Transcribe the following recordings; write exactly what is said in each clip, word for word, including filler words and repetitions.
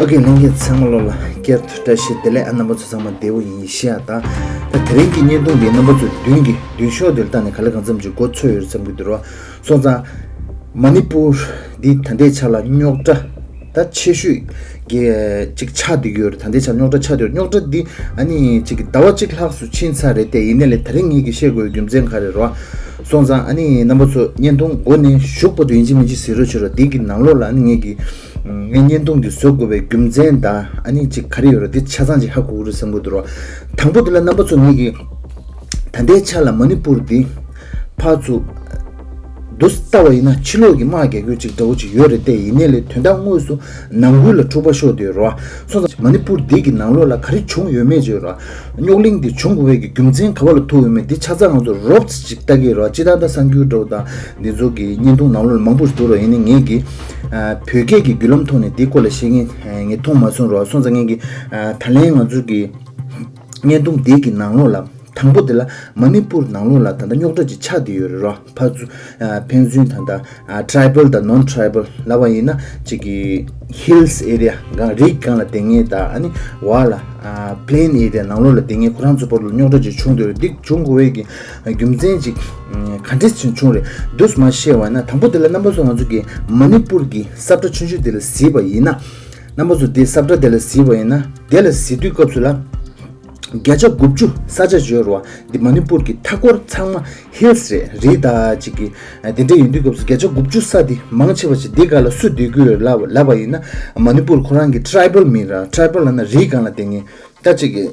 གི་ལྷན་རྒྱས་ཚང་མ་ལོ་ལ་བསྐྱར་དུ་བཀྲ་ཤིས་བདེ་ལེགས། ཨ་རྣམ་པ་ཚོ་ཚང་མ་བདེ་པོ་ཡིན་ཤག་ད་ད་དེ་རིང་གི་བརྙན་ཐུང་འདི་རྣམ་པ་ཚོ་མདུན་གྱི་མདུན་ཤོག་འདིར་བལྟས་ནས་ག་ལེ་གང་འཚམ་ཅིག་མགོ་ཚོད་ཡོད་བསམ་གྱི་འདུག་རོ། སོང་ཙང་མ་ནི་པུར་འདི་ད་ལྟའི་ཆ་ལ་རྙོག་དྲ་ད་ཆེ་ཤོས་ཀྱི་ཅིག་ཆགས་བསྡད་ཀྱི་ཡོད་རེད། ད་ལྟའི་ཆ་རྙོག་དྲ་ཆགས་བསྡད་ཡོད་རེད། རྙོག་དྲ་འདི་ཨ་ནི་ཅིག་ཟླ་བ་གཅིག་ལྷག་སུ་ཕྱིན་ཚར་རེད་དེ། ཡིན་ནའི་ལས་དེ་རིང་ངེད་ཀྱིས་བཤད་དགོས་པའི་རྒྱུ་མཚན་ག་རེ་རོ། སོང་ཙང་ཨ་ནི་རྣམ་པ་ཚོ་བརྙན་ཐུང་མགོ་ནས་གཞུག་བར་དུ་ཡིན་གཅིག་མིན་གཅིག་གཟིགས་རོགས་བྱེད་རོགས། འདི་གི་ནང་ལོགས་ལ་ཨ་ནི་ངེད་ཀྱིས་ངའི་བརྙན་ཐུང་འདི་བཟོ་དགོས་པའི་རྒྱུ་མཚན་དང་ཨ་ནི་ཅིག་ག་རེ་ཡོད་རེད། འདི་ཆ་ཚང་ཅིག་ཧ་གོ་གི་རེད་བསམ་གྱི་འདུག་རོ། དང་པོ་དེ་ལ་རྣམ་པ་ཚོ་ངེད་ཀྱིས་ད་ལྟའི་ཆ་ལ་མ་ནི་པུར་འདི་ཕར་ཚུར་འདུག་ལྟ་བ་ཡིན་ན་ཕྱི་ལོགས་ཀྱི་དམག་རྒྱག་རྒྱུ་ཅིག་འདྲ་བོ་ཅིག་ཡོད་རེད་དེ། ཡིན་ནའི་ལས་དོན་དག་དངོས་སུ་ནང་ཁུལ་ལ་འཁྲུག་པ་ཤོར་བསྡད་ཡོད་རེད་བ། སོང་ཙང་མ་ནི་པུར་འདི་གི་ནང་ལོགས་ལ་ག་རེ་བྱུང་ཡོད་མེད་ཅིག་ཡོད་རེད་བ། རྙོག་གླེང་འདི་བྱུང་དགོས་པའི་གི་རྒྱུ་མཚན་ག་བ་ལ་ཐུག་ཡོད་མེད་འདི་ཆ་ཚང་ང་ཚོ་རོབ་ཙམ་ཅིག་ལྟ་གི་ཡོད་རེད་བ། སྤྱིར་བཏང་ད་གསར་འགྱུར་འདྲ་བོ་དང་འདི་ཚོ་གི་བརྙན་ཐུང་ནང་ལོགས་ལ་མང་པོ་ཞིག་འདུག་རེད། ཡིན་ནའི་ངེད་ཀྱིས་བོད་སྐད་ཀྱི་བརྒྱུད་ལམ་ཐོག་ནས་འདི་སྐོར་ལ་བཤད་མཁན་ངས་མཐོང་མ་སོང་རེད་བ། སོང་ཙང་ངེད་ཀྱིས་ད་ལན་ང་ཚོ་གི་བརྙན་ཐུང་འདི་གི་ནང་ལོགས་ལ། དང་པོ་དེ་ལ་མ་ནི་པུར་ནང་ལོགས་ལ་ད་ལྟ་རྙོག་དྲ་ཅིག་ཆགས་བསྡད་ཡོད་རེད་རོ། ཕར་ཚུར་ཨ་ཕན་ཚུན་ད་ལྟ་ཨ་ཊ་རའི་བལ་དང་ནོན་ཊ་རའི་བལ་ལབ་པ་ཡིན་ན་ཅིག་གི་ཧིལ་སི་ཨེ་རི་ཡ་སྒང་རི་སྒང་ལ་བསྡད་མཁན་དང་ཨ་ནི་བར་ལ་ཨ་པི་ལེན་ཨེ་རི་ཡ་ནང་ལོགས་ལ་བསྡད་མཁན་ཁོ་རང་ཚོ་བར་ལ་རྙོག་དྲ་ཅིག་བྱུང་བསྡད་ཡོད་རེད། འདི་བྱུང་དགོས་པའི་གི་རྒྱུ་མཚན་ཅིག་ག་འདྲས་ཅིག་བྱུང་རེད། འདུག་སེ་མར་བཤད་པ་ཡིན་ན། དང་པོ་དེ་ལ་རྣམ་པ་ཚོ་ང་ཚོ་གི་མ་ནི་པུར་གི་ས་བཀྲ་ཆུང་ཆུང་དེ་ལ་གཟིགས་པ་ཡིན་ན། རྣམ་པ་ཚོ་དེ་ས་བཀྲ་དེ་ལ་གཟིགས་པ་ཡིན་ན། དེ་ལ་གཟིགས་དུས་སྐབས་སུ་ལ། བརྒྱ་ཆ་དགུ་བཅུ་ས་ཆ་ཡོད་རེད་བ། འདི་མ་ནི་པུར་གྱི་མཐའ་འཁོར་ཚང་མ་ཧིལ་སི་རེད། རི་དང་ཅིག་གི་དེ་འདྲ་ཡིན་དུས་སྐབས་སུ་བརྒྱ་ཆ་དགུ་བཅུ་ས་དེ་མང་ཆེ་བ་ཞིག་འདི་ག་ལ་སུ་སྡོད་ཀྱི་ཡོད་ལབ་ལབ་པ་ཡིན་ན། མ་ནི་པུར་ཁོ་རང་གི་ཊ་རའི་བལ་མི་ར། ཊ་རའི་བལ་ལབ་ན་རི་སྒང་ལ་བསྡད་མཁན་ད་ཅིག་གི་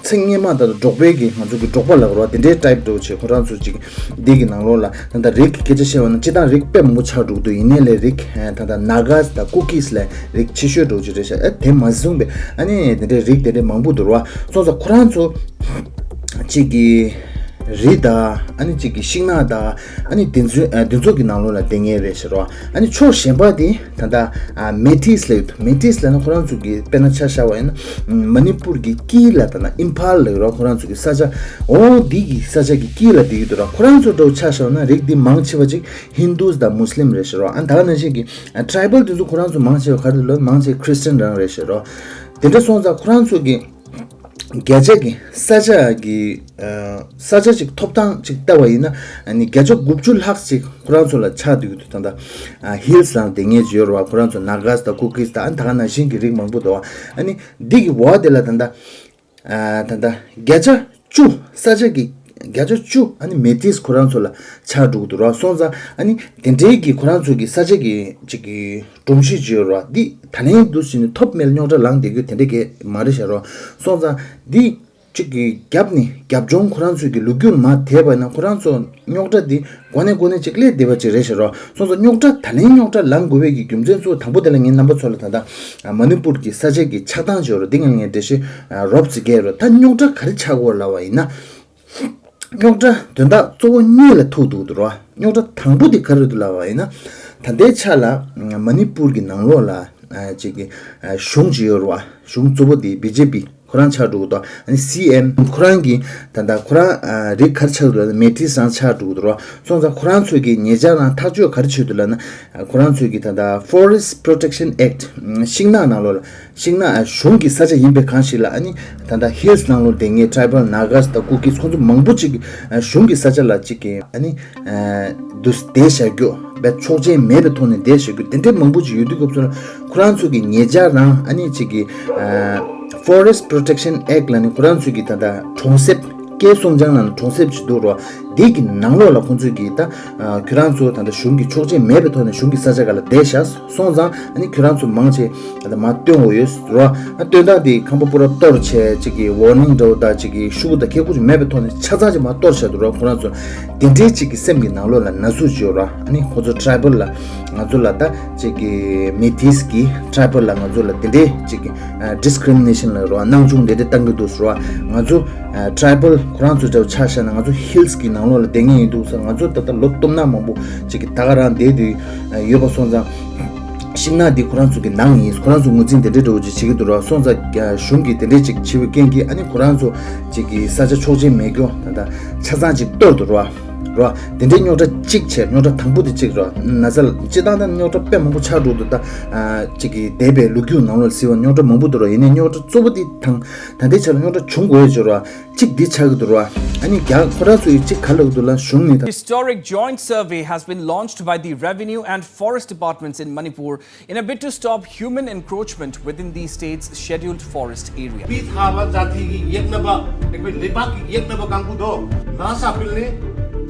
ཚིག་སྔོན་མ་ད་ལྟ་འབྲོག་པའི་གི་ང་ཚོ་གི་འབྲོག་པ་ལབ་ར། དེ་འདྲའི་ཊའིབ་འདྲ་བོ་བྱས་ཁོ་རང་ཚོ་ཅིག་འདི་གི་ནང་ལོགས་ལ་ད་ལྟ་རིགས་ཀྱི་སྐད་ཆ་བཤད་པ་ན་སྤྱིར་བཏང་རིགས་དཔེ་མང་པོ་ཆགས་འགྲོ་གི་འདུག་ཡིན་ནའི་ལས་རིགས་ད་ལྟ་ནཱ་གཱས་དང་ཀུ་ཀིས་ལས་རིགས་ཆེ་ཤོས་འདྲ་བོ་ཅིག་རེད་ཤག་ཨ་དེ་མ་བཟུང་བའི་ཨ་ནི་དེ་འདྲའི་རིགས་དེ་འདྲའི་མང་པོ་འདུག་ར། སོང་ཙང་ཁོ་རང་ཚོ་ཅིག་གི་རི་དང་ཨ་ནི་ཅིག་གི་ཤིང་ནགས་དང་ཨ་ནི་དེ་ཚོ་ཨ་དེ་ཚོ་གི་ནང་ལོགས་ལ་བསྡད་མཁན་རེད་ཤག་ར། ཨ་ནི་ཕྱོགས་གཞན་པ་དེ་ད་ལྟ་ཨ་མེ་ཏིས་ལབ་ཡོད། མེ་ཏིས་ལབ་ན་ཁོ་རང་ཚོ་གི་དཔེར་ན་ཆ་བཞག་པ་ཡིན་ན་མ་ནི་པུར་གྱི་དཀྱིལ་ལ་ད་ལྟ་ཨིམ་ཕཱལ་ལབ་ཡོད་ར། ཁོ་རང་ཚོ་གི་ས་ཆ་འོ་འདི་གི་ས་ཆ་གི་དཀྱིལ་ལ་བསྡད་ཀྱི་འདུག་ར། ཁོ་རང་ཚོ་འདྲ་བོ་ཆ་བཞག་ན་རིགས་འདི་མང་ཆེ་བ་ཅིག་ཧིན་དུས་དང་མུ་སི་ལིམ་རེད་ཤག་ར། ཨ་ད་ག་ནང་བཞིན་གྱི་ཨ་ཊ་རའི་བལ་དེ་ཚོ་ཁོ་རང་ཚོ་མང་ཆེ་བ་ག་རེ་ལབ་ན་མང་ཆེ་ཁྲི་སི་ཊན་རང་རེད་ཤག་ར། དེ་འདྲ་སོང་ཙང་ཁོ་རང་ཚོ་གི་བརྒྱ་ཆ་གི་ས་ཆ་གི་ཨ་ས་ཆ་ཅིག་ཐོབ་ཐང་ཅིག་ལྟ་བ་ཡིན་ན་ཨ་ནི་བརྒྱ་ཆ་དགུ་བཅུ་ལྷག་ཅིག་ཁོ་རང་ཚོ་ལ་ཆགས་བསྡད་ཀྱི་འདུག་ད་ལྟ་ཨ་ཧིལ་སི་ལ་བསྡད་མཁན་ཅིག་ཡོད་རེད་བ། ཁོ་རང་ཚོ་ནཱ་གཱས་དང་ཀུ་ཀིས་དང་ཨ་ད་ག་ནང་བཞིན་གྱི་རིགས་མང་པོ་འདུག་བ། ཨ་ནི་འདི་གི་འོག་དེ་ལ་ད་ལྟ་ཨ་ད་ལྟ་བརྒྱ་ཆ་བཅུ་ས་ཆ་གི་བརྒྱ་ཆ་བཅུ་ཨ་ནི་མེ་ཏིས་ཁོ་རང་ཚོ་ལ་ཆགས་འགྲོ་གི་འདུག་ར། སོང་ཙང་ཨ་ནི་དེ་འདྲའི་གི་ཁོ་རང་ཚོ་གི་ས་ཆ་གི་ཅིག་གི་སྒྲོམ་གཞི་ཅིག་ཡོད་རེད་བ། འདི་ད་ལན་འདུག་ཟེར་ནས་ཐོབ་མེད་ལ་རྙོག་དྲ་ལངས་བསྡད་རྒྱུ་དེ་འདྲ་གས་མ་རེད་ཤག་ར། སོང་ཙང་འདི་གཅིག་གི་རྒྱབ་ནས་རྒྱབ་ལྗོངས་ཁོ་རང་ཚོས་ཀྱི་ལོ་རྒྱུས་མར་དེད་པ་ཡིན་ན་ཁོ་རང་ཚོ་རྙོག་དྲ་འདི་འགོ་ནས་འགོ་ནས་ཅིག་སླེབས་བསྡད་པ་ཅིག་རེད་ཤག་ར། སོང་ཙང་རྙོག་དྲ་ད་ལན་རྙོག་དྲ་ལངས་དགོས་པའི་གི་རྒྱུ་མཚན་གཙོ་བོ་དང་པོ་དེ་ལ་ངས་རྣམ་པ་ཚོ་ལ་ད་ལྟ་མ་ནི་པུར་གྱི་ས་ཆ་གི་ཆགས་སྟངས་ཅིག་ཡོད་རེད། འདི་ངས་ངས་འགྲེལ་བཤད་རོབ་ཙམ་རྒྱག་ཡོད་རེད། ད་རྙོག་དྲ་ག་རེ་ཆགས་ཀྱི་ཡོད་ལབ་པ་ཡིན་ན། རྙོག་དྲ་དོན་དག་གཙོ་བོ་གཉིས་ལ་ཐུག་འདུག་འདུག་ར། རྙོག་དྲ་དང་པོ་དེ་ག་རེ་འདུག་ལབ་པ་ཡིན་ན། ད་ལྟའི་ཆ་ལ་མ་ནི་པུར་གྱི་ནང་ལོགས་ལ་ཅིག་གི་གཞུང་ཅིག་ཡོད་རེད་བ། གཞུང་གཙོ་བོ་དེ་བི་ཇེ་པི་ཁོ་རང་ཆགས་འགྲོ་གི་འདུག་ཨ་ནི་སི་ཨེམ་ཁོ་རང་གི་ད་ལྟ་ཁོ་རང་རིགས་ག་རེ་ཆགས་འདུག་ལབ་ན་མེ་ཏིས་རང་ཆགས་འགྲོ་གི་འདུག་ར། སོང་ཙང་ཁོ་རང་ཚོས་ཀྱི་ཉེ་ཆར་རང་ཐག་གཅོད་ག་རེ་བྱས་འདུག་ལབ་ན། ཁོ་རང་ཚོས་ཀྱི་ད་ལྟ་Forest Protection Act ཤིང་ནགས་ནང་ལོགས་ལ། ཤིང་ནགས་གཞུང་གི་ས་ཆ་ཡིན་པའི་གང་ཞིག་ལ་ཨ་ནི་ད་ལྟ་ཧིལ་སི་ནང་ལོགས་བསྡད་མཁན་ཊ་རའི་བལ་ནཱ་གཱས་དང་ཀུ་ཀིས་ཁོང་ཚོ་མང་པོ་ཅིག་གཞུང་གི་ས་ཆ་ལ་ཅིག་གི་ཨ་ནི་འདུག་བསྡད་བཞག་རྒྱུ་བས་ཆོག་མཆན་མེད་པའི་ཐོག་ནས་བསྡད་བཞག་རྒྱུ་དེ་འདྲའི་མང་པོ་ཅིག་ཡོད་དུས་སྐབས་སུ་ཁོ་རང་ཚོ་གི་ཉེ་ཆར་རང་ཨ་ནི་ཅིག་གི་Forest Protection Act ལ་ནི་ཁོ་རང་ཚོ་གི་ད་ལྟ་གྲོང་གསེབ་སྐལ་སུང་ཅང་ལ་ནི་གྲོང་གསེབ་ཅིག་འདུག་རོ། དེ་གི་ནང་ལོགས་ལ་ཁོང་ཚོས་ཀྱིས་ད་ཁྱོད་རང་ཚོ་ད་ལྟ་གཞུང་གི་ཆོག་མཆན་མེད་པའི་ཐོག་ནས་གཞུང་གི་ས་ཆ་ག་ལ་བསྡད་བཞག་སོང་ཙང་ཨ་ནི་ཁྱོད་རང་ཚོ་མང་ཆེ་ད་ལྟ་མར་བཏོན་འོ་ཡོད་རོ། ཨ་བཏོན་སྟངས་དེ་ཁང་པ་པུ་ར་གཏོར་བྱས་ཅིག་གི་ཝར་ནིང་འདྲ་བོ་དང་ཅིག་གི་ཤུ་གུ་དང་ཁེ་ཁུ་ཅིག་མེད་པའི་ཐོག་ནས་ཆ་ཚང་ཅིག་མར་གཏོར་བཞག་འདུག་རོ། ཁོ་རང་ཚོ་དེ་འདྲའི་ཅིག་གི་སེམས་ཀྱི་ནང་ལོགས་ལ་ན་ཟུག་ཅིག་ཡོད་རོ། ཨ་ནི་ཁོ་ཚོ་ཊ་རའི་བལ་ལ་ང་ཚོ་ལ་ད་ཅིག་གི་མེ་ཏིས་གི་ཊ་རའི་བལ་ལ་ང་ཚོ་ལ་དེ་འདྲའི་ཅིག་གི་ཌིས་ཀི་རི་མི་ནེ་ཤན་ལ་རོ། སྣང་ཆུང་དེ་འདྲ་བཏང་གི་འདུག་ཟེར་བ། ང་ཚོ་ཊ་རའི་བལ་ཁོ་རང་ཚོ་འདྲ་བོ་ཆ་བཞག་ན་ང་ཚོ་ཧིལ་སི་གི་ནང་ལོགས་ལ་བསྡད་མཁན་ཡིན་འདུག་ཟེར། ང་ཚོ་ད་ལྟ་ལོ་སྟོང་ཕྲག་མང་པོ་ཅིག་གི་ད་ག་རང་བསྡད་དུ་ཡོད་པ་སོང་ཙང་། ཤིང་ནགས་འདི་ཁོ་རང་ཚོ་གི་ནང་ཡིན། ཁོ་རང་ཚོ་ངོས་འཛིན་དེ་འདྲ་འདྲ་བོ་ཅིག་བྱེད་ཀྱི་འདུག་རོ། སོང་ཙང་གཞུང་གིས་དེ་འདྲ་ཅིག་བྱེད་པའི་རྐྱེན་གྱིས་ཨ་ནི་ཁོ་རང་ཚོ་ཅིག་གི་ས་ཆ་ཆོག་མཆན་མེད་རྒྱུ་ད་ལྟ་ཆ་ཚང་ཅིག་གཏོར་འདུག་རོ། རོ། དེ་འདྲའི་རྙོག་དྲ་གཅིག་བྱས། རྙོག་དྲ་དང་པོ་དེ་གཅིག་རོ། ན་ཚ་ལ་སྤྱིར་བཏང་ད་རྙོག་དྲ་དཔེ་མང་པོ་ཆགས་འགྲོ་འདུག་ད་ཨ་གཅིག་གི་འདས་པའི་ལོ་རྒྱུས་ནང་ལོགས་ལ་གཟིགས་པ་རྙོག་དྲ་མང་པོ་འདུག་རོ། ཡིན་ནའི་རྙོག་དྲ་གཙོ་བོ་དེ་དང་ད་ལྟའི་ཆ་ལ་རྙོག་དྲ་བྱུང་དགོས་ཡོད་ཅོ་རོ། གཅིག་འདི་ཆགས་ཀྱི་འདུག་རོ། ཨ་ནི་རྒྱ་ཁོ་རང་ཚོ་ཡི་གཅིག་ག་ལབ་ཀྱི་འདུག་ལ། གཞུང་ནས་ད། Historic joint survey has been launched by the Revenue and Forest Departments in Manipur in a bid to stop human encroachment within the state's scheduled forest area. མི་ཐར་པ་ཛ་ཐི་གི་ཡེག་ན་པ་ཨེ་ཁོའི་ལེ་པག་གི་ཡེག་ན་པ་གང་བུ་དོ་ན་ས་པིལ་ནི།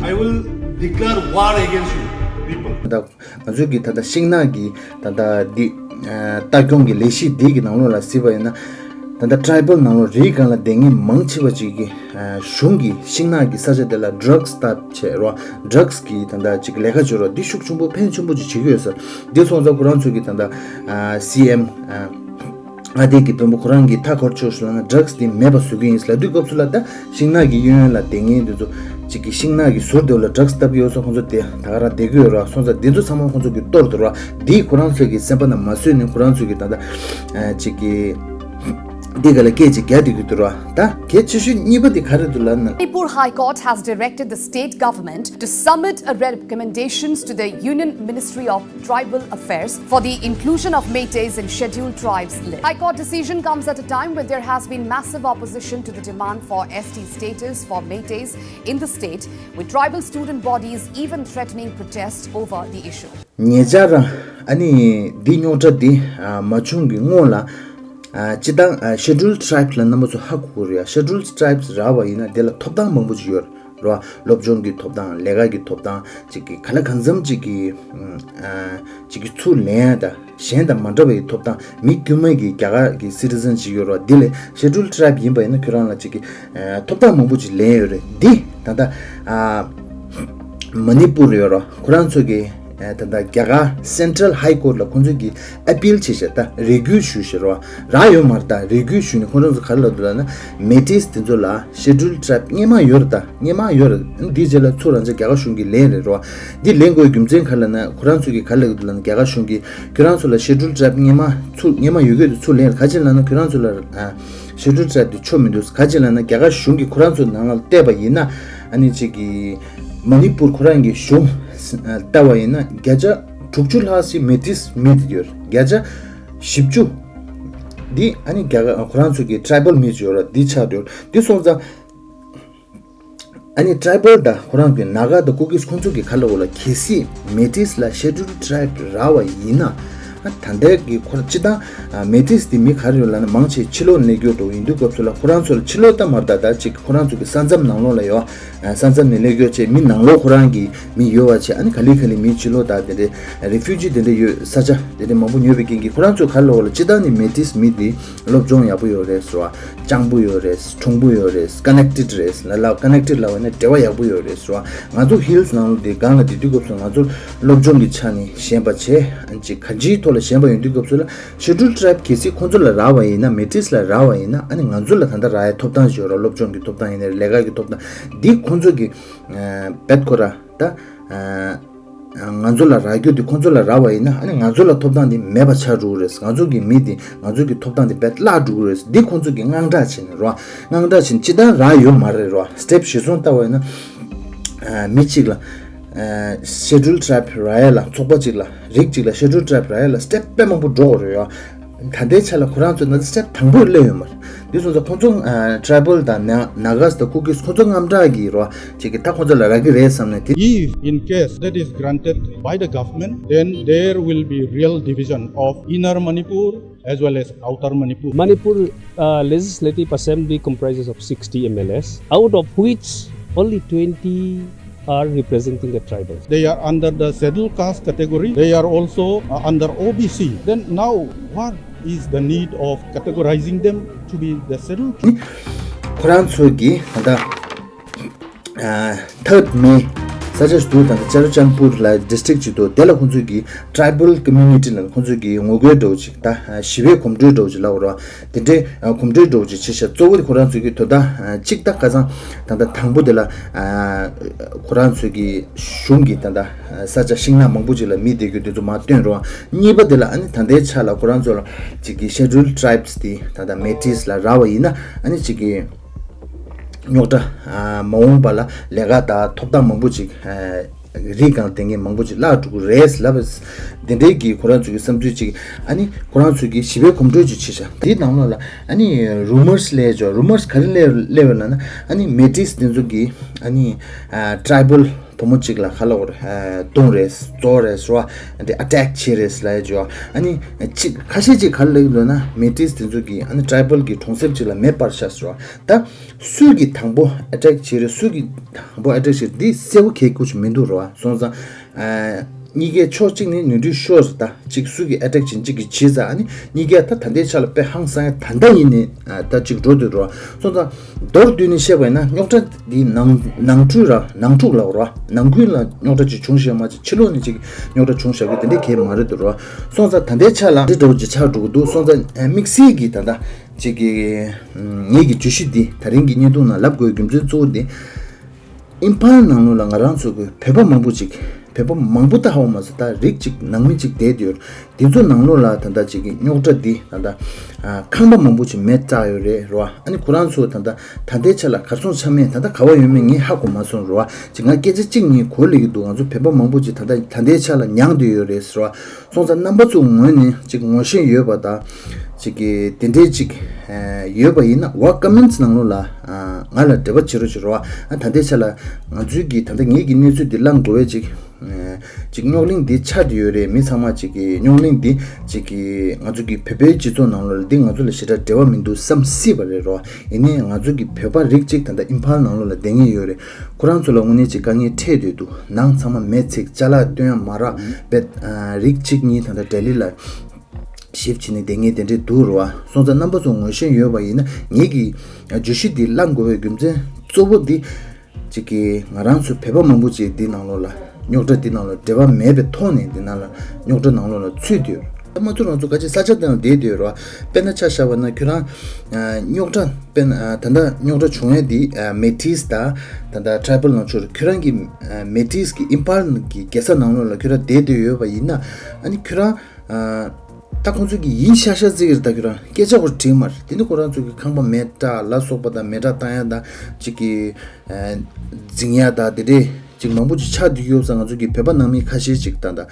I will declare war against you people. ད་ང་ཚོའི་གི་ད་ལྟ་ཤིང་ནགས་ཀྱི་ད་ལྟ་འདི་ཨ་ལྟ་སྐྱོང་གི་ལས་གཞི་འདི་གི་ནང་ལོགས་ལ་གཟིགས་པ་ཡིན་ན། ད་ལྟ་ཊ་རའི་བལ་ནང་ལོགས་རིའི་སྒང་ལ་སྡོད་མཁན་མང་ཆེ་བ་ཅིག་གིས་ཨ་གཞུང་གི་ཤིང་ནགས་ཀྱི་ས་ཆ་དེ་ལ་ཌྲག་སི་སྟབ་བྱས་རོ། ཌྲག་སི་གི་ད་ལྟ་ཅིག་ལས་ཀ་བྱེད་རོ། འདི་ཤུགས་ཆེན་པོ་ཕན་ཆེན་པོ་ཅིག་བྱེད་ཀྱི་ཡོད་ས། འདི་སོང་ཙང་ཁོ་རང་ཚོ་གི་ད་ལྟ་ཨ་སི་ཨེམ་ཨ་མངའ་སྡེ་གི་དཔོན་པོ་ཁོ་རང་གིས་མཐའ་འཁོར་ཆོག་ཤོག་ལབ་ན་ཌྲག་སི་འདི་མེད་པ་བཟོ་གི་ཡིན་ལབ་དུས་སྐབས་སུ་ལ། ད་ཤིང་ནགས་ཀྱི་གཡས་གཡོན་ལ་སྡོད་མཁན་འདི་ཚོ་ཅིག་གི་ཤིང་ནགས་ཀྱི་ཟུར་དེ་ལ་ཌྲག་སི་སྟབ་ཀྱི་ཡོད་ས། ཁོང་ཚོ་དེ་ད་ག་རང་བསྡད་ཀྱི་ཡོད་རོ། སོང་ཙང་འདི་ཚོ་ཚང་མ་ཁོང་ཚོ་གི་གཏོར་དུ་རོ། འདི་ཁོ་རང་ཚོ་གི་སེམས་པ་ན་མ་བཟོད་ནས་ཁོ་རང་ཚོ་གི་ད་ལྟ་ཨ་ཅིག་གི་འདི་ག་ལ་སྐད་ཅིག་རྒྱག་བསྡད་ཀྱི་འདུག་ར། ད་གལ་ཆེ་ཤོས་གཉིས་པ་དེ་ག་རེ་འདུག་ལབ་ན། Manipur High Court has directed the state government to submit a recommendations to the Union Ministry of Tribal Affairs for the inclusion of Meiteis in scheduled tribes list. High Court decision comes at a time when there has been massive opposition to the demand for S T status for Meiteis in the state, with tribal student bodies even threatening protest over the issue. ཉེ་ཆར་ཨ་ནི་འདི་རྙོག་དྲ་འདི་ཨ་མ་བྱུང་གི་སྔོན་ལ། ཨ་སྤྱིར་བཏང་ཨ་ཤེ་ཌུལ་ཊ་རའི་བི་ལ་རྣམ་པ་ཚོ་ཧ་གོ་གི་རེད་ཡ། ཤེ་ཌུལ་ཊ་རའི་བི་རག་པ་ཡིན་ན་དེ་ལ་ཐོབ་ཐང་མང་པོ་ཅིག་ཡོད་རེད་བ། སློབ་སྦྱོང་གི་ཐོབ་ཐང་། ལས་ཀ་གི་ཐོབ་ཐང་། ཅིག་གི་ག་ལ་གང་འཚམ་ཅིག་གི་ཨ་ཅིག་གི་ཚུར་ལེན་ཡ་དང་གཞན་དང་མ་འདྲ་བའི་ཐོབ་ཐང་། མི་དཀྱུས་མ་གི་རྒྱ་གར་གི་སི་ཊི་ཛན་ཅིག་ཡོད་རེད་བ། འདི་ལས་ཤེ་ཌུལ་ཊ་རའི་བི་ཡིན་པ་ཡིན་ན་ཁྱོད་རང་ལ་ཅིག་གི་ཨ་ཐོབ་ཐང་མང་པོ་ཅིག་ལེན་ཡོད་རེད། འདི་ད་ལྟ་ཨ་མ་ནི་པུར་ཡོད་རོ། ཁོ་རང་ཚོ་གི་ཨ་ད་ལྟ་རྒྱ་གར་སེན་ཊ་རལ་ཧའི་ཀོརཊ་ལ་ཁོང་ཚོ་གི་ཨ་པིལ་བྱས་ཤག་ད་རེ་སྐུལ་ཞུས་ཤག་རོ། རག་ཡོད་མ་རེད། ད་རེ་སྐུལ་ཞུས་ནས་ཁོང་རང་ཚོ་ག་རེ་ལབ་འདུག་ལབ་ན། མེ་ཊིས་དེ་ཚོ་ལ་ཤེ་ཌུལ་ཊ་རའི་བི་སྔོན་མ་ཡོད་རེད། ད་སྔོན་མ་ཡོད་རེད། འདིའི་རྗེས་ལ་ཚུར་རང་ཅག་རྒྱ་གར་གཞུང་གིས་ལེན་རེད་རོ། འདི་ལེན་དགོས་རྒྱུ་མཚན་ག་རེ་ལབ་ན། ཁོ་རང་ཚོ་གིས་ག་རེ་ལབ་ཀྱི་འདུག་ལབ་ན། རྒྱ་གར་གཞུང་གིས་ཁྱོད་རང་ཚོ་ལ་ཤེ་ཌུལ་ཊ་རའི་བི་སྔོན་མ་ཚུར་སྔོན་མ་ཡོད་དགོས་དེ་ཚུར་ལེན་རེད། ག་ཅི་ལབ་ན་ཁྱོད་རང་ཚོ་ལ་ཨ་ཤེ་ཌུལ་ཊ་རའི་བི་དེ་ཆོ་མི་འདུག་ག་ཅི་ལབ་ན་རྒྱ་གར་གཞུང་གིས་ཁོ་རང་ཚོ་ནང་ལ་བལྟས་པ་ཡིན་ན། ཨ་ནི་ཅིག་གི་མ་ནི་པུར་ཁོ་རང་གི་གཞུང་ལྟ་བ་ཡིན་ན་བརྒྱ་ཆ་དྲུག་ཅུ་ལྷག་ཅིག་མེ་ཊིས་མི་དེ་ཡོད་རེད། བརྒྱ་ཆ་བཞི་བཅུ་འདི་ཨ་ནི་རྒྱ་གར་ཁོ་རང་ཚོ་གི་ཊ་རའི་བལ་མི་ཅིག་ཡོད་རེད། འདི་ཆགས་འདུག་འདི་སོང་ཙང་ཨ་ནི་ཊ་རའི་བལ་དང་ཁོ་རང་གི་ནཱ་ག་དང་ཀུ་ཀིས་ཁོང་ཚོ་གི་ག་ལབ་ལབ་ན། གལ་སྲིད་མེ་ཊིས་ལ་ཤེ་ཌུལ་ཊ་རའི་བི་རག་པ་ཡིན་ན། ད་ལྟའི་གི་ཁོ་རང་སྤྱིར་བཏང་མེ་ཊིས་དེ་མི་ག་རེ་ཡོད་ལབ་ན། མང་ཆེ་ཕྱི་ལོགས་ནས་སླེབས་ཀྱི་འདུག་ཡིན་དུས་སྐབས་སུ་ལ་ཁོ་རང་ཚོ་ལ་ཕྱི་ལོགས་ལྟ་མ་རེད། ད་ཅིག་ཁོ་རང་ཚོ་གི་ས་མཚམས་ནང་ལོགས་ལ་ཡོད། ས་མཚམས་ནས་སླེབས་ཀྱི་བྱས། མི་ནང་ལོགས་ཁོ་རང་གི་མི་ཡོད་པ་བྱས། ཨ་ནི་ག་ལེ་ག་ལེ་མི་ཕྱི་ལོགས་དང་དེ་འདྲའི་རེ་ཕུ་ཇི་དེ་འདྲ་ཡོད་ས་ཆ་དེ་འདྲ་མང་པོ་ཡོད་པའི་རྐྱེན་གྱིས། ཁོ་རང་ཚོ་ག་ལབ་ལབ་ན། སྤྱིར་བཏང་ནས་མེ་ཊིས་མི་དེ་སློབ་སྦྱོང་ཡག་པོ་ཡོད་རེད་ཟེར་བ། སྤྱང་པོ་ཡོད་རེད། གྲུང་པོ་ཡོད་རེད། ཀ་ནེག་ཊིཌ་རེད་ལབ་ལབ། ཀ་ནེག་ཊིཌ་ལབ་པ་ཡིན་ན་འབྲེལ་བ་ཡག་པོ་ཡོད་རེད་ཟེར་བ། ང་ཚོ་ཧིལ་སི་ནང་ལོགས་དེ་སྒང་ལ་བསྡད་དུས་སྐབས་སུ་ང་ཚོ་སློབ་སྦྱོང་གི་ཆ་ནས་ཞན་པ་བྱས། ཨ་ནི་ཅིག་གང་ཅིའི་ཐོག་ལ་ཞན་པ་ཡོང་དུས་སྐབས་སུ་ལ། ཤེ་ཌུལ་ཊ་རའི་བི་གལ་སྲིད་ཁོང་ཚོ་ལ་རག་པ་ཡིན་ན། མེ་ཊིས་ལ་རག་པ་ཡིན་ན། ཨ་ནི་ང་ཚོ་ལ་ད་ལྟ་རག་ཡའི་ཐོབ་ཐང་ཅིག་ཡོད་རེད། སློབ་སྦྱོང་གི་ཐོབ་ཐང་ཡིན་ནའི་རེད། ལས་ཀ་གི་ཐོབ་ཐང་འདི་ཁོང་ཚོ་གི་ཨ་བེད་ཁོ་ར་ད་ཨ་ང་ཚོ་ལ་རག་རྒྱུ་དེ་ཁོང་ཚོ་ལ་རག་པ་ཡིན་ན། ཨ་ནི་ང་ཚོ་ལ་ཐོབ་ཐང་དེ་མེད་པ་ཆགས་འགྲོ་གི་རེད། ང་ཚོ་གི་མི་དེ་ང་ཚོ་གི་ཐོབ་ཐང་དེ་བེད་བརླག་འགྲོ་གི་རེད། འདི་ཁོང་ཚོ་གི་དངངས་སྐྲག་བྱས་ནས་རོ། དངངས་སྐྲག་བྱས་ནས་སྤྱིར་བཏང་རག་ཡོད་མ་རེད་རོ། སི་ཊེབ་གཞིར་བཟུང་ལྟ་བ་ཡིན་ན། ཨ་མི་གཅིག་ལ་ཨ་ཤེ་ཌུལ་ཊ་རའི་བི་རག་ཡ་ལ། ཚོགས་པ་གཅིག་ལ། རིགས་གཅིག་ལ་ཤེ་ཌུལ་ཊ་རའི་བི་རག་ཡ་ལ་སི་ཊེབ་དཔེ་མང་པོ་འགྲོ་དགོས་རེད་ཡ། ད་ལྟའི་ཆ་ལ་ཁོ་རང་ཚོ་ན་ཚ་སི་ཊེབ་དང་པོ་སླེབས་ཡོད་མ་རེད། འདི་སོང་ཙང་ཁོང་ཚོ་ཨ་ཊ་རའི་བལ་དང་ནཱ་ནཱ་གཱས་དང་ཀུ་ཀིས་ཁོང་ཚོ་དངངས་སྐྲག་གི་རོ། ཅིག་གི་ད་ཁོང་ཚོ་ལ་རག་གི་རེད་བསམ་ནས་དེ། If in case that is granted by the government, then there will be real division of Inner Manipur as well as Outer Manipur. Manipur uh, Legislative Assembly comprises of sixty M L As, out of which only twenty are representing the tribals. They are under the scheduled caste category. They are also uh, under O B C. Then now, what is the need of categorizing them to be the scheduled? ཁོ་རང་ཚོ་གི་ད་ལྟ་ཐར་མེ་ས་ཆ་ཞིག་འདུག་ད་ལྟ་ཅ་ར་ཅན་པུར་ལབ་ཌི་སི་ཊིག་ཅིག་འདུག་དེ་ལ་ཁོང་ཚོ་གི་ཊ་རའི་བལ་ཀོ་མུ་ནི་ཊི་ལ་ཁོང་ཚོ་གི་ངོ་རྒོལ་འདྲ་བོ་ཅིག་ད་ཞི་བའི་གོམ་བགྲོད་འདྲ་བོ་ཅིག་ལབ་དགོས་རེད་བ། དེ་འདྲའི་གོམ་བགྲོད་འདྲ་བོ་ཅིག་བྱས་ཤག་གཙོ་བོ་དེ་ཁོ་རང་ཚོ་གི་དོ་ད་གཅིག་ད་ཁ་སང་ད་ལྟ་དང་པོ་དེ་ལ་ཁོ་རང་ཚོ་གི་གཞུང་གི་ད་ལྟ་ས་ཆ་ཤིང་ནགས་མང་པོ་ཅིག་ལ་མི་བསྡད་རྒྱུ་དེ་ཚོ་མར་བཏོན་རོགས། གཉིས་པ་དེ་ལ་ཨ་ནི་ད་ལྟའི་ཆ་ལ་ཁོ་རང་ཚོ་ལ་ཅིག་གི་ཤེ་ཌུལ་ཊ་རའི་བི་དེ་ད་ལྟ་མེ་ཊིས་ལ་རག་པ་ཡིན་ན། ཨ་ནི་ཅིག་གི་ རྙོག་དྲ་མ་འོངས་པ་ལ་ལས་ཀ་དང་ཐོབ་ཐང་མང་པོ་ཅིག་རིགས་གང་ལ་བརྟེན་མཁན་མང་པོ་ཅིག་བརླག་འགྲོ་གི་རེད་ལབ། དེ་འདྲའི་གི་ཁོ་རང་ཚོ་གི་བསམ་ཚུལ་ཅིག་ཨ་ནི་ཁོ་རང་ཚོ་གི་ཞི་བའི་གོམ་བགྲོད་ཅིག་བྱས་ཤག་དེའི་ནང་ལོགས་ལ་ཨ་ནི་rumors་སླེབས་ཡོད། rumors་ག་རེ་སླེབས་སླེབས་ཡོད་ལབ་ན། ཨ་ནི་Métis་དེ་ཚོ་གི་ཨ་ནི་tribal་བུ་མོ་གཅིག་ལ་ཁ་ལོ་བར་གཏོང་རེད། བཙོ་རེད་ཟེར་བ། འདི་attack་བྱེད་རེད་ལབ་ཡོད། ཨ་ནི་ཅིག་ཁ་ཤས་ཅིག་ག་རེ་ལབ་ཡོད་ལབ་ན། Métis་དེ་ཚོ་གི་ཨ་ནི་tribal་གི་གྲོང་གསེབ་ཅིག་ལ་མེ་སྤར་ཤག་ཟེར་བ། ད་སུས་གི་དང་པོ་attack་བྱེད་རེད། སུས་གི་དང་པོ་attack་བྱེད་རེད། འདི་གསལ་པོ་གལ་ཁུར་ཅིག་མི་འདུག་རེད་བ། སོང་ཙང་ཨ་གཉིས་ཀའི་ཕྱོགས་གཅིག་ནས་ནོར་འཁྲུལ་ཤོར་ཟེར། ད་གཅིག་སུས་གི་attack་བྱེད་གཅིག་གི་བྱེད་ཟེར། ཨ་ནི་གཉིས་ཀ་ད་ད་ལྟའི་ཆ་ལ་དཔེ་ཧང་སང་ཡ་ད་ལྟ་ཡིན་ནས་ཨ་ད་གཅིག་འགྲོ་འདུག་རེད་བ། སོང་ཙང་མདོར་བསྡུས་ནས་བཤད་པ་ཡིན་ན་རྙོག་དྲ་འདི་ནང་ནང་འཁྲུག་ར་ནང་འཁྲུག་ལབ་རེད་བ། ནང་ཁུལ་ལ་རྙོག་དྲ་ཅིག་བྱུང་ཤག་མ་གཏོགས་ཕྱི་ལོགས་ནས་ཅིག་རྙོག་དྲ་བྱུང་ཤག་གི་དེ་འདྲའི་གལ་མ་རེད་འདུག་རེད་བ། སོང་ཙང་ད་ལྟའི་ཆ་ལ་འདི་འདྲ་བོ་ཅིག་ཆགས་འགྲོ་གི་འདུག་སོང་ཙང་ཨ་དམིགས་བསལ་གྱི་ད་ལྟ་ཅིག་གི་ངེད་ཀྱི་བརྗོད་གཞི་འདི་ད་རིང་གི་བརྙན་ཐུང་ནང་ལབ་དགོས་རྒྱུ་མཚན་གཙོ་བོ་འདི། ཨིམ་ཕལ་ནང་ལོགས་ལ་ང་རང་ཚོ་གི་བོད་པ་མང་པོ་ཅིག་བོད་པ་མང་པོ་ད་ཧ་གོ་མ་སོང་། ད་རིགས་ཅིག་ནང་མི་ཅིག་བསྡད་ཡོད། དེ་ཚོ་ནང་ལོགས་ལ་ད་ལྟ་ཅིག་གི་རྙོག་དྲ་འདི་ད་ལྟ་ཨ་ཁང་པ་མང་པོ་ཅིག་མེ་བཏང་ཡོད་རེད་རེད་བ། ཨ་ནི་ཁོ་རང་ཚོ་ད་ལྟ་ད་ལྟའི་ཆ་ལ་གར་སོང་ཆ་མེད། ད་ལྟ་ག་བ་ཡོད་མེད་ངས་ཧ་གོ་མ་སོང་རེད་བ། ཅིག་ང་སྐད་ཆ་གཅིག་གཉིས་གོ་སླེབས་ཀྱི་འདུག་ང་ཚོ་བོད་པ་མང་པོ་ཅིག་ད་ལྟ་ད་ལྟའི་ཆ་ལ་མྱངས་བསྡད་ཡོད་རེད་ཟེར་བ། སོང་ཙང་རྣམ་པ་ཚོ་ངོས་ནས་ཅིག་ངོ་ཤེས་ཡོད་པ་དང་ཅིག་གི་དེ་འདྲའི་ཅིག་ཨ་ཡོད་པ་ཡིན་ན་འོག་comments་ནང་ལོགས་ལ་ཨ་ང་ལ་འབྲེལ་བ་བྱེད་རོགས་བྱེད་རོགས། ཨ་ད་ལྟའི་ཆ་ལ་ང་ཚོའི་གི་ད་ལྟ་ངེད་ཀྱི་གནས་ཚུལ་འདི་བླང་དགོས་པའི་ཅིག་ཨ་ཅིག་རྙོག་གླེང་འདི་ཆགས་བསྡད་ཡོད་རེད། མི་ཚང་མ་ཅིག་གི་རྙོག་གླེང་འདི་ཅིག་གི་ང་ཚོ་གི་བོད་པའི་སྤྱི་ཚོགས་ནང་ལོགས་ལ་འདི་ང་ཚོ་ལ་ཞེ་དྲག་འབྲེལ་བ་མི་འདུག་བསམ་སྲིད་པ་རེད་རོ། ཡིན་ནའི་ང་ཚོ་གི་བོད་པ་རིགས་གཅིག་ད་ལྟ་ཨིམ་ཕལ་ནང་ལོགས་ལ་བསྡད་མཁན་ཡོད་རེད། ཁོ་རང་ཚོ་ལ་དངོས་གནས་ཅིག་དཀའ་ངལ་འཕྲད་བསྡད་འདུག་ནང་ཚང་མ་མེ་འཚིག་ཅ་ལག་སྟོན་ཡ་མ་རག་བེད། རིགས་གཅིག་གཉིས་ད་ལྟ་ལྡི་ལི་ལ་ཞིབ་བྱས་ནས་བསྡད་མཁན་དེ་འདྲས་འདུག་རེད་བ། སོང་ཙང་རྣམ་པ་ཚོ་ངོ་ཤེས་ཡོད་པ་ཡིན་ན་ངེད་ཀྱི་བརྗོད་གཞི་འདི་བླང་དགོས་པའི་རྒྱུ་མཚན་གཙོ་བོ་འདི། གཅིག་གིས་ང་རང་ཚོ་བོད་པ་མང་པོ་ཅིག་འདི་ནང་ལོགས་ལ་རྙོག་དྲ་འདི་ནང་ལ་འབྲེལ་བ་མེད་པའི་ཐོག་ནས་འདི་ནང་ལ་རྙོག་དྲ་ནང་ལོགས་ལ་ཚུད་ཡོད། ད་མ་ཚོ་རང་ཚོ་ག་ཅིག་ས་ཆ་དེ་ནང་བསྡད་བསྡད་ཡོད་རེད་བ། དཔེར་ན་ཆ་བཞག་པ་ན་ཁྱོད་རང་རྙོག་དྲ་དཔེར་ན་ད་ལྟ་རྙོག་དྲ་བྱུང་ཡས་འདི་Métis་དང་ད་ལྟ་tribal་ནང་ཆོས་ཁྱོད་རང་གི་Métis་གི་ཨིམ་ཕལ་གི་རྒྱལ་ས་ནང་ལོགས་ལ་ཁྱོད་རང་བསྡད་བསྡད་ཡོད་པ་ཡིན་ན། ཨ་ནི་ཁྱོད་རང་ད་ཁོང་ཚོ་གི་ཡིན་ཤག་ཤག་བརྩི་གི་རེད། ད་ཁྱོད་རང་སྐད་ཆ་ཁོ་དྲིས་མ་རེད། དེ་ནི་ཁོ་རང་ཚོ་གི་ཁང་པ་མེ་སྲེག་ལ་སོགས་པ་དང་མེ་སྲེག་བཏང་ཡ་དང་གཅིག་གི་འཛིང་ཡ་དང་དེ་འདྲས་ཅིག་མང་པོ་ཅིག་ཆགས་བསྡད་ཡོད་ས། ང་ཚོ་གི་བོད་པ་ནང་མི་ཁ་ཤས་ཅིག་ད་ལྟ་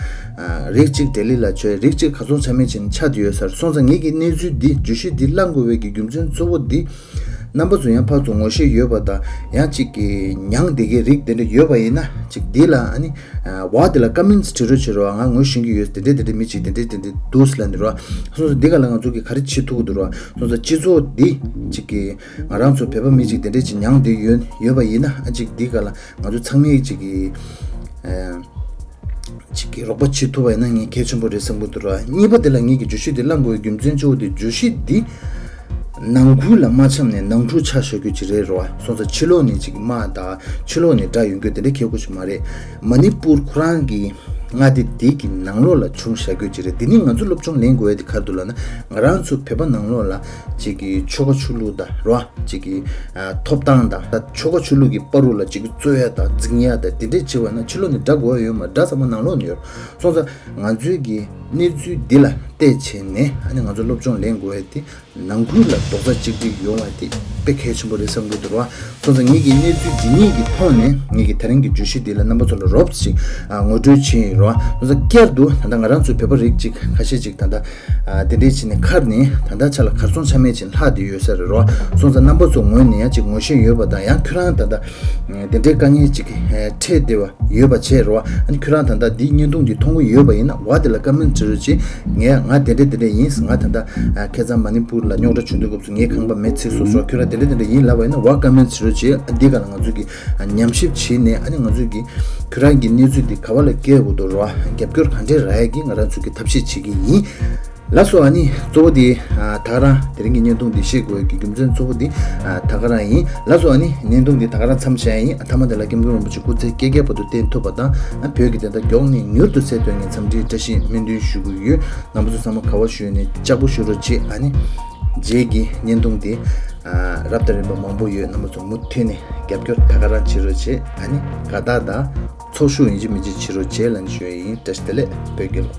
རིགས་གཅིག་ལྡི་ལི་ལ་བྱོས། རིགས་གཅིག་གར་སོང་ཆ་མེད་ཅིག་ཆགས་བསྡད་ཡོད་ས་རེད། སོང་ཙང་ངེད་ཀྱི་གནས་ཚུལ་འདི་བརྗོད་གཞི་འདི་བླང་དགོས་པའི་གི་རྒྱུ་མཚན་གཙོ་བོ་འདི། རྣམ་པ་ཚོ་ཡང་ཕར་ཚུར་ངོ་ཤེས་ཡོད་པ་དང་ཡང་གཅིག་གི་མྱངས་བསྡད་མཁན་རིགས་དེ་འདྲ་ཡོད་པ་ཡིན་ན་ཅིག་འདི་ལ་ཨ་ནི་འོག་དེ་ལ་comments་བྲིས་རོགས་བྱེད་རོགས། ང་ངོ་ཤེས་ཀྱི་ཡོད། དེ་འདྲས་དེ་འདྲས་མི་ཅིག་དེ་འདྲས་དེ་འདྲས་འདུག་ཟེར་ལབ་འདི་རོགས། སོང་ཙང་འདི་ག་ལ་ང་ཚོ་གི་ག་རེ་བྱེད་ཐུབ་ཀྱི་འདུག་རོགས། སོང་ཙང་སྤྱི་ཚོགས་འདི་ཅིག་གི་ང་རང་ཚོ་བོད་པ་མི་ཅིག་དེ་འདྲས་ཅིག་མྱངས་བསྡད་ཡོད་ཡོད་པ་ཡིན་ན་ཨ་ཅིག་འདི་ག་ལ་ང་ཚོ་ཚང་མས་ཅིག་གི་ཨ། ཅིག་གི་རོགས་པ་བྱེད་ཐུབ་པ་ཡིན་ན་ངས་གལ་ཆེན་པོ་རེད་བསམ་གྱི་འདུག་ར། གཉིས་པ་དེ་ལ་ངེད་ཀྱི་བརྗོད་གཞི་དེ་བླང་དགོས་པའི་རྒྱུ་མཚན་གཙོ་བོ་དེ་བརྗོད་གཞི་འདི་ནང་ཁུལ་ལ་མ་འཆམ་ནས་ནང་འཁྲུག་ཆགས་བཞག་རྒྱུ་ཅིག་རེད་ར། སོང་ཙང་ཕྱི་ལོགས་ནས་ཅིག་དམག་དང་ཕྱི་ལོགས་ནས་དགྲ་ཡོང་རྒྱུ་དེ་འདྲ་གལ་དགོས་ཅིག་མ་རེད། མ་ནི་པུར་ཁོ་རང་གི་མངའ་སྡེ་དེ་གི་ནང་ལོགས་ལ་བྱུང་བཞག་རྒྱུ་ཅིག་རེད། དེ་ནི་ང་ཚོ་སློབ་སྦྱོང་ལེན་དགོས་ཡ་དེ་ག་རེ་འདུག་ལབ་ན་ང་རང་ཚོ་བོད་པ་ནང་ལོགས་ལ་ཅིག་གི་ཆོལ་ཁ་ཆོས་ལུགས་དང་ར། ཅིག་གི་ཨ་ཐོབ་ཐང་དང་ད་ཆོལ་ཁ་ཆོས་ལུགས་ཀྱི་བར་རུ་ལ་ཅིག་གི་རྩོད་ཡ་དང་འཛིང་ཡ་དང་དེ་འདྲས་བྱེད་པ་ན་ཕྱི་ལོགས་ནས་དགྲ་དགོས་ཡ་ཡོད་མ་རེད། དགྲ་ཚང་མ་ནང་ལོགས་ནས་ཡོད། སོང་ཙང་ང་ཚོའི་གི་གནས་ཚུལ་འདི་ལ་བལྟས་བྱས་ནས་ཨ་ནི་ང་ཚོ་སློབ་སྦྱོང་ལེན་དགོས་ཡ་དེ་ནང་ཁུལ་ལ་རྡོག་རྩ་གཅིག་སྒྲིལ་ཡོང་བ་དེ་དཔེ་གལ་ཆེན་པོ་རེད་བསམ་གྱི་འདུག་ར། སོང་ཙང་ངེད་ཀྱི་གནས་ཚུལ་འདི་གཉིས་ཀྱི་ཐོག་ནས་ངེད་ཀྱི་དེ་རིང་གི་བརྗོད་གཞི་འདི་ལ་རྣམ་པ་ཚོ་ལ་རོབ་ཅིག་ཨ་ངོ་སྤྲོད་བྱས་ཡིན་ར། སོང་ཙང་བསྐྱར་དུ་ད་ལྟ་ང་རང་ཚོའི་བོད་པ་རིགས་གཅིག་ཁ་ཤས་ཅིག་ད་ལྟ། ཨ་དེ་འདྲས་བྱས་ནས་མཁར་ནས་ད་ལྟ་ཆ་ལ་གར་སོང་ཆ་མེད་ཅིག་ལྷག་བསྡད་ཡོད་ས་རེད་རོ། སོང་ཙང་རྣམ་པ་ཚོ་ངོས་ནས་ཡང་ཅིག་ངོ་ཤེས་ཡོད་པ་དང་ཡང་ཁྱོད་རང་ད་ལྟ་དེ་འདྲའི་དཀའ་ངལ་ཅིག་འཕྲད་བསྡད་པ་ཡོད་པ་བྱས་རོ། ཨ་ནི་ཁྱོད་རང་ད་ལྟ་འདིའི་བརྙན་ཐུང་འདི་མཐོང་གི་ཡོད་པ་ཡིན་ན་འོག་དེ་ལ་ཀ་མེན་བྲིས་རོགས་བྱེད། ངས་ང་དེ་འདྲས་དེ་འདྲས་ཡིན། ང་ད་ལྟ་ཁ་སང་མ་ནི་པུར་ལ་རྙོག་དྲ་བྱུང་དུས་སྐབས་སུ་ངའི་ཁང་པ་མེ་འཚིག་སོང་ཟེར། ཁྱོད་རང་དེ་འདྲས་དེ་འདྲས་ཡིན་ལབ་པ་ཡིན་ན་འོག་ཀ་མེན་བྲིས་རོགས་བྱེད། ཨ་འདི་ག་ལ་ང་ཚོ་གི་ཉམས་ཞིབ་བྱས་ནས་ཨ་ནི་ང་ཚོ་གི་ཁྱོད་རང་གི་གནས་ཚུལ་འདི་ག་བ་ལ་བསྐྱལ་དགོས་འདུག་རོ། རྒྱབ་སྐྱོར་ག་འདྲས་རག་ཡས་ཀྱི་ང་རང་ཚོ་གི་ཐབས་ཤེས་བྱེད་ཀྱི་ཡིན། ལགས་སོ། ཨ་ནི་གཙོ་བོ་དེ་ཨ་ད་ག་རང་དེ་རིང་གི་བརྙན་ཐུང་འདི་བཤད་དགོས་ཀྱི་རྒྱུ་མཚན་གཙོ་བོ་དེ་ཨ་ད་ག་རང་ཡིན། ལགས་སོ། ཨ་ནི་བརྙན་ཐུང་འདི་ད་ག་རང་མཚམས་བཞག་ཡིན། ཨ་མཐའ་མ་དེ་ལ་ཀེམ་ཀེམ་རིན་པོ་ཆེ་སྐུ་ཚེ་བསྐལ་བརྒྱའི་བར་དུ་བརྟན་ཐུབ་པ་དང་ཨ་བོད་ཀྱི་བདེན་མཐའ་མགྱོགས་ནས་མྱུར་དུ་གསལ་ཐུབ་ཡག་འཚམས་འདྲིའི་བཀྲ་ཤིས་སྨོན་འདུན་ཞུ་གི་ཡོད། རྣམ་པ་ཚོ་ཚང་མ་དགའ་བ་ཞུས་ནས་ལྕགས་པོ་ཞུ་རོགས་བྱེད། ཨ་ནི་རྗེས་ཀྱི་བརྙན་ཐུང་འདི་ཨ་རབ་དང་རིམ་པ་མང་པོ་ཡོད། རྣམ་པ་ཚོ་མུ་མཐུད་ནས་རྒྱབ་སྐྱོར་ད་ག་རང་བྱེད་རོགས་བྱེད། ཨ་ནི་དགའ་རྟགས་དང་ཚོགས་ཞུགས་ཡིན་གཅིག་མིན་གཅིག་བྱེད་རོགས་བྱེད་ལབ་ནས་ཞུ་ཡ་ཡིན། བཀྲ་ཤིས་བདེ་ལེགས། བོད་རྒྱལ་ལོ།